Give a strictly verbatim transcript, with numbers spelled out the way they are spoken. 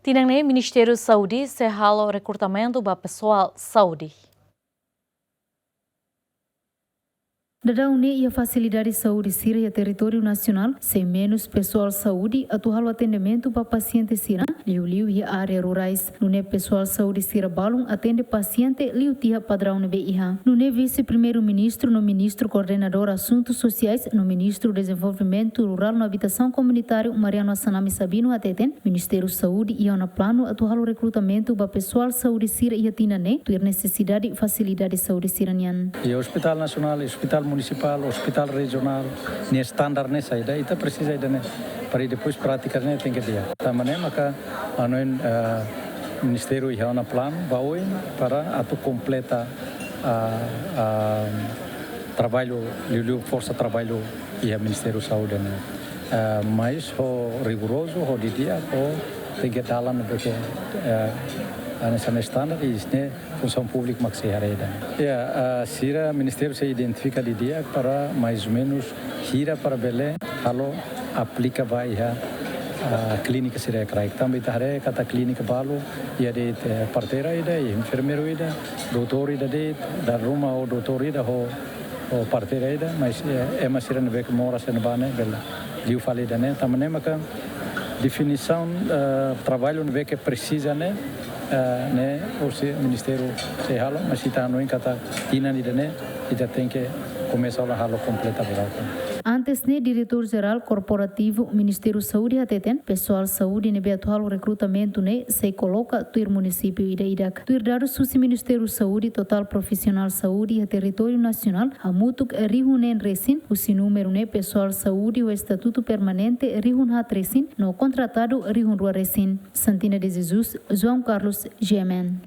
Tinan ne'e Ministériu Saúde sei halo rekrutamentu ba pesoál saúde. Daudaun ne'e iha fasilidade saúde sira iha territóriu nasionál sei menus pesoál saúde atu halo atendimentu ba pasiente sira, liuliu iha área rurais. Nune'e pesoál saúde sira balun atende pasiente liu tiha padraun ne'ebé iha. Nune'e Vise-Primeiru-Ministru no Ministru Koordenadór Asuntus Sosiais no Ministru Dezenvolvimentu Rurál no Abitasaun Komunitáriu, Mariano Assanami Sabino, hateten Ministériu Saúde iha ona planu atu halo rekrutamentu ba pesoál saúde sira iha tinan ne'e, tuir nesesidade fasilidade saúde sira-nian. Iha Hospital Nasionál, Hospital Munisipál, Hospital Rejionál, nia standar ne'e saida, ita presiza ida-ne'e. Para depois prátika ne'e tenke di'ak. Tanba ne'e maka hanoin, eh, Ministériu iha ona planu ba oin para atu kompleta, ah, ah, traballu, liuliu forsa traballu iha Ministériu Saúde ne'e. Ah, mais ho rigorozu, ho di'ak, ho tenke dalan ne'ebé ke, eh, hanesan standar, i ne'e Funsaun Públika mak sei haree ida. Ya, ah, sira Ministériu sei identifika di'ak para mais ou menus hira para bele halo aplika ba iha, ah, klínika sira kraik. Tanba ita haree katak klínika balu iha de'it, eh, parteira ida, enfermeiru ida, doutór ida de'it, dala ruma ho doutór ida ho, ho parteira ida, mais, eh, ema sira ne'ebé ke moras iha ne'ebá ne'e bele liu fali ida-ne'e. Tanba ne'e maka definisaun, eh, traballu ne'ebé ke presiza ne'e, eh, ne'e hosi Ministériu sei halo, mais ita hanoin katak tinan ida-ne'e ita tenke komesa ona halo kompleta berat. Antes ne'e, Diretór Jerál Korporativu Ministériu Saúde hateten, pesoál saúde ne'ebé atu halo rekrutamentu ne'e sei koloka tuir munisípiu ida-idak. Tuir dadus husi Ministériu Saúde, totál profisionál saúde iha territóriu nasionál hamutuk rihun neen resin, husi númeru ne'e pesoál saúde ho estatutu permanente rihun haat resin, no kontratadu rihun rua resin. Santina de Jesus, João Carlos, G M N.